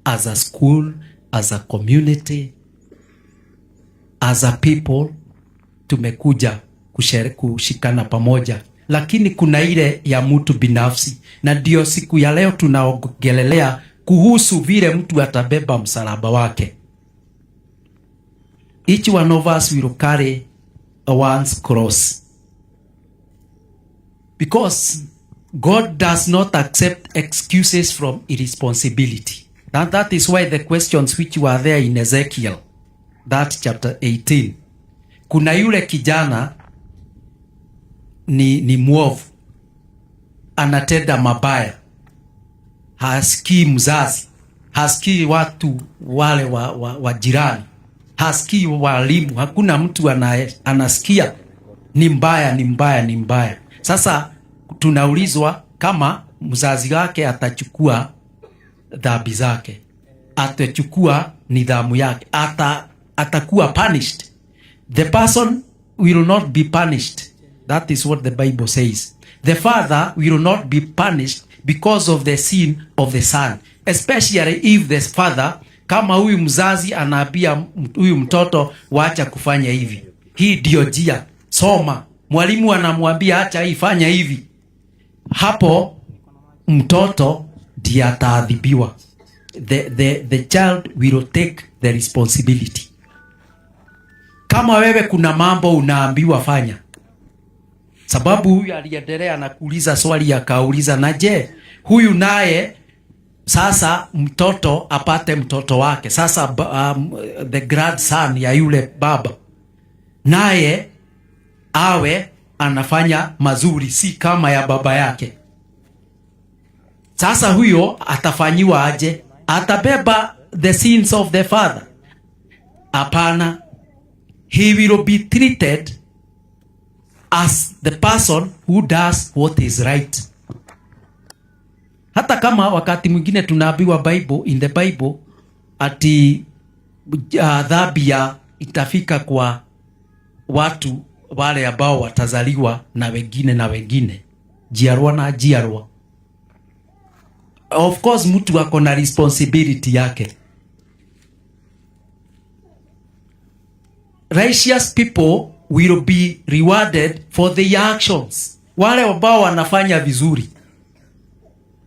As a school, as a community, as a people tumekuja kushikana pamoja, lakini kuna ile ya mtu binafsi, na ndio siku ya leo tunaongelelea kuhusu vile mtu atabeba msalaba wake. Each one of us will carry one's cross because God does not accept excuses from irresponsibility. And that is why the questions which were there in Ezekiel, that chapter 18. Kuna yule kijana ni mwovu, anatenda mabaya, hasikii mzazi, hasikii watu wale wa jirani, hasikii walimu, hakuna mtu anasikia. Ni mbaya, ni mbaya, ni mbaya. Sasa tunaulizwa kama mzazi wake atachukua dhambi zake, atachukua nidhamu yake, atakuwa punished. The person will not be punished. That is what the Bible says. The father will not be punished because of the sin of the son, especially if the father, kama huyu mzazi anaambia huyu mtoto, wacha kufanya hivi, hii ndio njia, soma. Mwalimu anamwambia acha hii, fanya hivi. Hapo mtoto ndiye ataadhibiwa. The child will take the responsibility. Kama wewe kuna mambo unaambiwa fanya, sababu huyu aliendelea na kuuliza swali akauliza, na je, huyu naye sasa mtoto apate mtoto wake sasa, the grandson ya yule baba naye awe anafanya mazuri, si kama ya baba yake. Sasa huyo atafanyiwa aje? Atabeba the sins of the father? Hapana, he will be treated as the person who does what is right. Hata kama wakati mwingine tunaambiwa Bible, in the Bible ati dhambi ya itafika kwa watu wale ambao watazaliwa na wengine na wengine, jiarwa na jiarwa. Of course mtu ako na responsibility yake. Righteous people will be rewarded for their actions. Wale ambao wanafanya vizuri,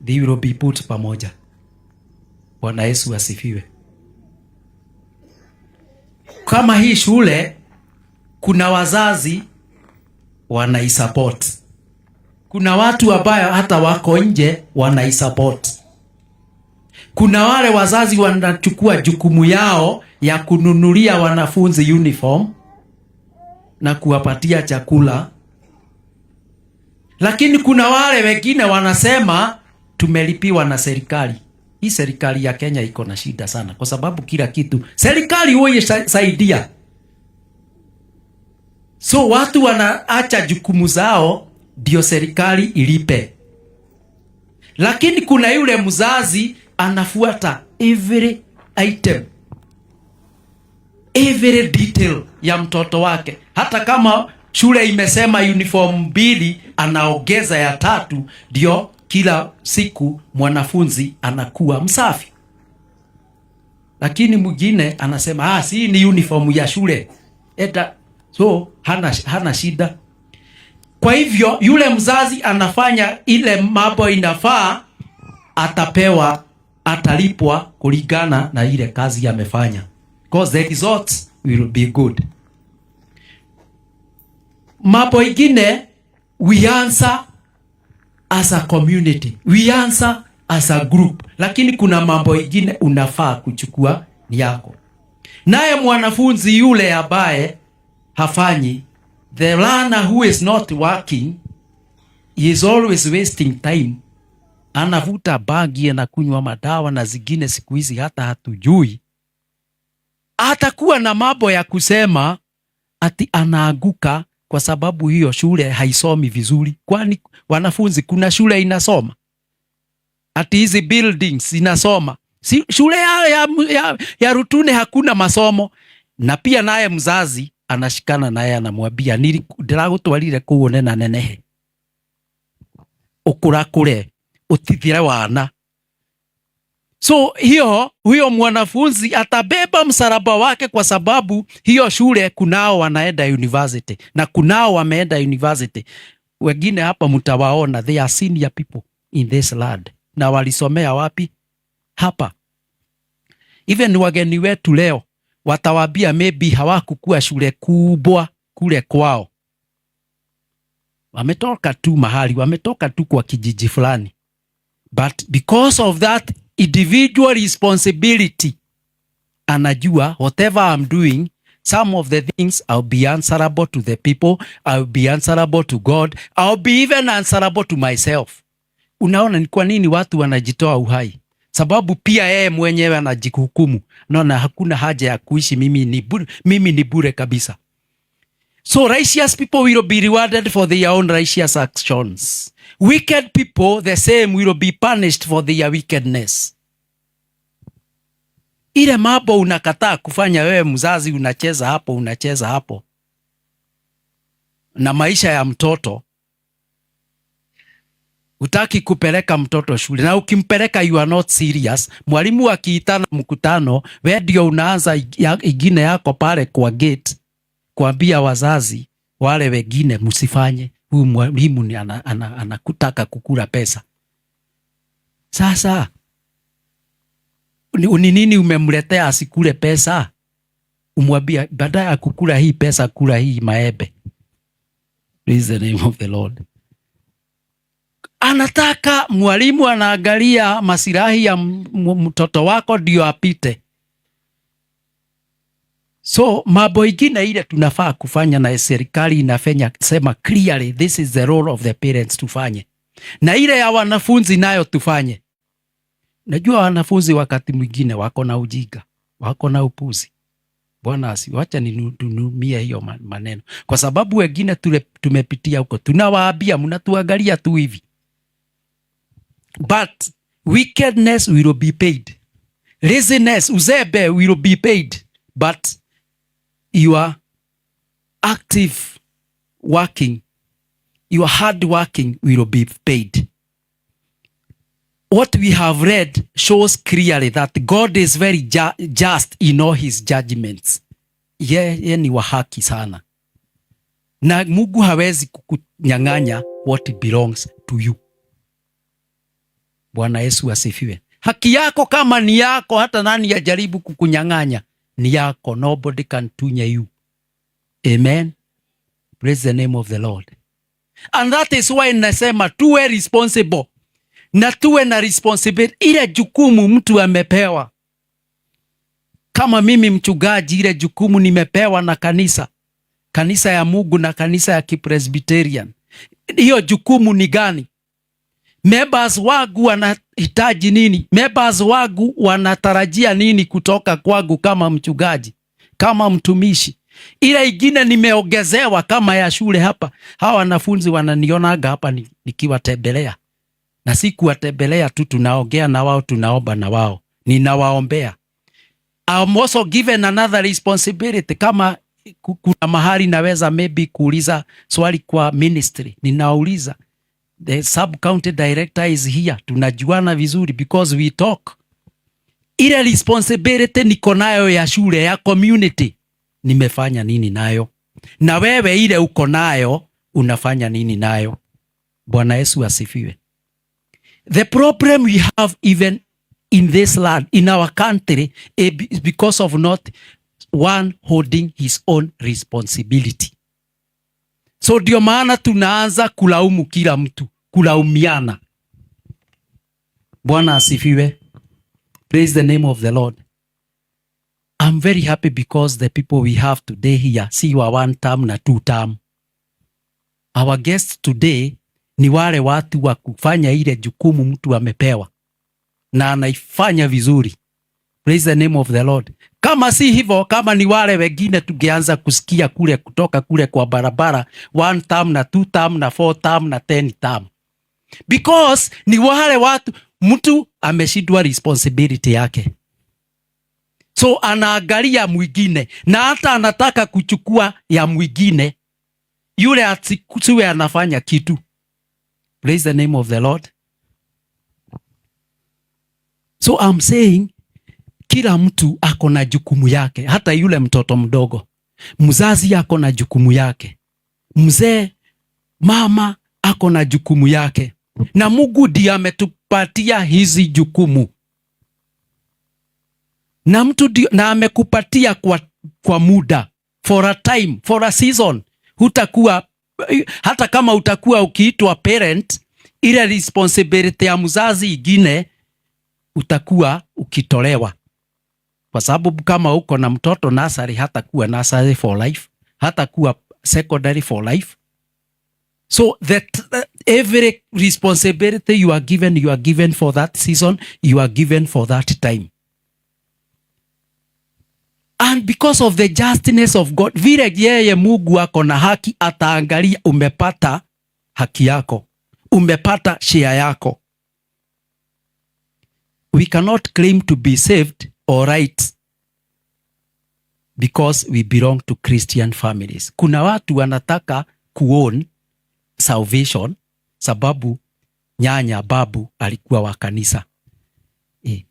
they will be put pamoja. Bwana Yesu asifiwe. Kama hii shule kuna wazazi wanaisupport, kuna watu ambao hata wako nje wanaisupport, kuna wale wazazi wanachukua jukumu yao ya kununulia wanafunzi uniform na kuwapatia chakula, lakini kuna wale wengine wanasema tumelipiwa na serikali. Hii serikali ya Kenya iko na shida sana, kwa sababu kila kitu serikali huwa saidia. So watu wanaacha jukumu zao ndio serikali ilipe, lakini kuna yule mzazi anafuata every item, every detail ya mtoto wake, hata kama shule imesema uniform mbili, anaongeza ya tatu, ndio kila siku mwanafunzi anakuwa msafi. Lakini mwingine anasema si ni uniform ya shule eta, so hana shida. Kwa hivyo yule mzazi anafanya ile mambo inafaa, atapewa, atalipwa kulingana na ile kazi amefanya, because the results will be good. Mambo ingine, we answer as a community, we answer as a group, lakini kuna mambo ingine unafaa kuchukua ni yako. Naye mwanafunzi yule ambaye hafanyi, the learner who is not working, he is always wasting time, anavuta bangi na kunywa madawa na zingine siku hizi hata hatujui. Atakuwa na mambo ya kusema ati anaanguka kwa sababu hiyo shule haisomi vizuri. Kwani wanafunzi, kuna shule inasoma? Ati hizi buildings inasoma? Si, shule ya Rutune hakuna masomo. Na pia naye mzazi anashikana naye anamwambia, ndĩragũtwarire kũu nena nenehe ũkũrakũre ũtithire wana. So hiyo huyo mwanafunzi atabeba msalaba wake, kwa sababu hiyo shule kunao wanaenda university na kunao wameenda university. Wengine hapa mtawaona, they are senior people in this land, na walisomea wapi? Hapa. Even wageni wetu leo watawambia maybe hawakukua shule kubwa kule kwao, wametoka tu mahali, wametoka tu kwa kijiji fulani, but because of that individual responsibility, anajua whatever I'm doing, some of the things I'll be answerable to the people, I'll be answerable to God, I'll be even answerable to myself. Unaona ni kwa nini watu wanajitoa uhai? Sababu pia yeye mwenyewe anajihukumu. Naona hakuna haja ya kuishi, mimi ni bure kabisa. So righteous people will be rewarded for their own righteous actions. Wicked people, the same, will be punished for their wickedness. Ile mambo unakataa kufanya wewe mzazi, unacheza hapo, unacheza hapo na maisha ya mtoto. Utaki kupeleka mtoto shule, na ukimpeleka you are not serious. Mwalimu akiitana mkutano, we ndio unaanza ingine yako pale kwa gate kuambia wazazi wale wengine, msifanye, huyu mwalimu ni anakutaka kukula pesa. Sasa ni nini umemletea asikule pesa? Umwambia baada ya kukula hii pesa, kula hii maembe. Praise the name of the Lord. Anataka mwalimu anaangalia masilahi ya mtoto wako ndio apite. So mambo ingine ile tunafaa kufanya na serikali inafanya sema clearly, this is the role of the parents, tufanye, na ile ya wanafunzi nayo tufanye. Najua wanafunzi wakati mwingine wako na ujinga, wako na upuzi. Bwana asiwacha nitumie hiyo maneno, kwa sababu wengine tumepitia huko, tunawaambia mnatuangalia tu hivi, but wickedness will be paid, laziness, uzembe will be paid, but your active working, your hard working will be paid. What we have read shows clearly that God is very just in all his judgments. Yeye ni wa haki sana, na Mungu hawezi kukunyang'anya what belongs to you. Bwana Yesu asifiwe. Haki yako kama ni yako, hata nani ajaribu kukunyang'anya, ni yako. Nobody can tunya you. Amen. Praise the name of the Lord. And that is why nasema tuwe responsible na tuwe na responsibility, ile jukumu mtu amepewa. Kama mimi mchungaji, ile jukumu nimepewa na kanisa, kanisa ya Mungu na kanisa ya Kipresbyterian, hiyo jukumu ni gani? Members wangu wanahitaji nini? Members wangu wanatarajia nini kutoka kwangu kama mchungaji, kama mtumishi? Ile ingine nimeongezewa kama ya shule hapa. Hawa wanafunzi wananionaga hapa nikiwatembelea, na si kuwatembelea tu, tunaongea na wao, tunaomba na wao, ninawaombea. I'm also given another responsibility. Kama kuna mahali naweza maybe kuuliza swali kwa ministry, ninauliza. The sub county director is here, tunajuana vizuri because we talk. Ile responsibility niko nayo ya shule ya community, nimefanya nini nayo? Na wewe ile uko nayo unafanya nini nayo? Bwana Yesu asifiwe. The problem we have even in this land, in our country, is because of not one holding his own responsibility. So ndio maana tunaanza kulaumu kila mtu, kulaumiana. Bwana asifiwe. Praise the name of the Lord. I'm very happy because the people we have today here si wa one term na two term. Our guests today ni wale watu wa kufanya ile jukumu mtu amepewa na anaifanya vizuri. Praise the name of the Lord. Kama si hivyo, kama ni wale wengine tungeanza kusikia kule kutoka kule kwa barabara one term na two term na four term na 10 term. Because ni wale watu mtu ameshindwa responsibility yake. So anaangalia mwingine na hata anataka kuchukua ya mwingine yule asiwe anafanya kitu. Praise the name of the Lord. So I'm saying kila mtu ako na jukumu yake, hata yule mtoto mdogo. Mzazi ako na jukumu yake, mzee, mama ako na jukumu yake, na Mungu ndiye ametupatia hizi jukumu na mtu ndio, na amekupatia kwa muda, for a time, for a season. Hutakuwa, hata kama utakuwa ukiitwa parent, ile responsibility ya mzazi ingine utakuwa ukitolewa, kwa sababu kama uko na mtoto nursery, hatakuwa nursery for life, hatakuwa secondary for life. So that every responsibility you are given, you are given for that season, you are given for that time. And because of the justness of God, vile yeye Mungu ako na haki, ataangalia umepata haki yako, umepata share yako. We cannot claim to be saved or right because we belong to Christian families. Kuna watu wanataka kuown salvation sababu nyanya, babu alikuwa wa kanisa. E,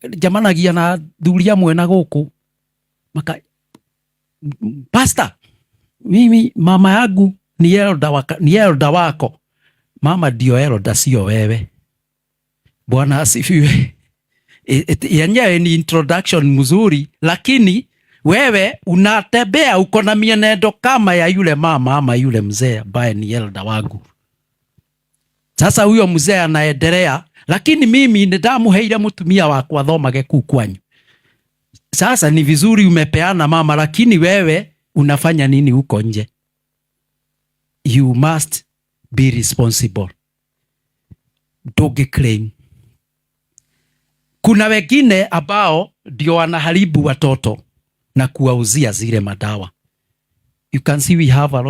njamanagia na thuri amwe na guku maka, "Pastor, mimi mama yangu ni elder waka, ni elder wako." Mama ndio elder, sio wewe. Bwana asifiwe. Yenyewe ni introduction mzuri, lakini wewe unatembea uko na mienendo kama ya yule mama ama yule mzee ambaye ni elder wangu. Sasa huyo mzee anaendelea, lakini mimi nĩndamũheire mũtumia wakwa thomage kuu kwanyu. Sasa ni vizuri umepeana mama, lakini wewe unafanya nini huko nje? You must be responsible. Ndũngĩ claim. Kuna wengine ambao ndio wanaharibu watoto na kuwauzia zile madawa. You can see we have a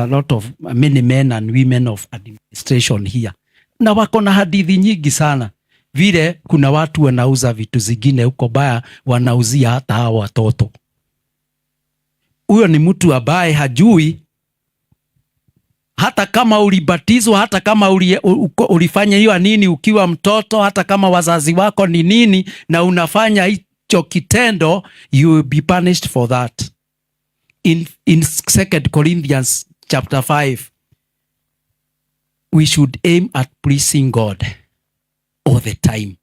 lot of many men and women of administration here, na wako na hadithi nyingi sana vile kuna watu wanauza vitu zingine huko baya, wanauzia hata hao watoto. Huyo ni mtu ambaye hajui hata kama ulibatizwa, hata kama ulifanya hiyo nini ukiwa mtoto, hata kama wazazi wako ni nini na unafanya hicho kitendo, you will be punished for that. In 2 Corinthians chapter 5, we should aim at pleasing God all the time.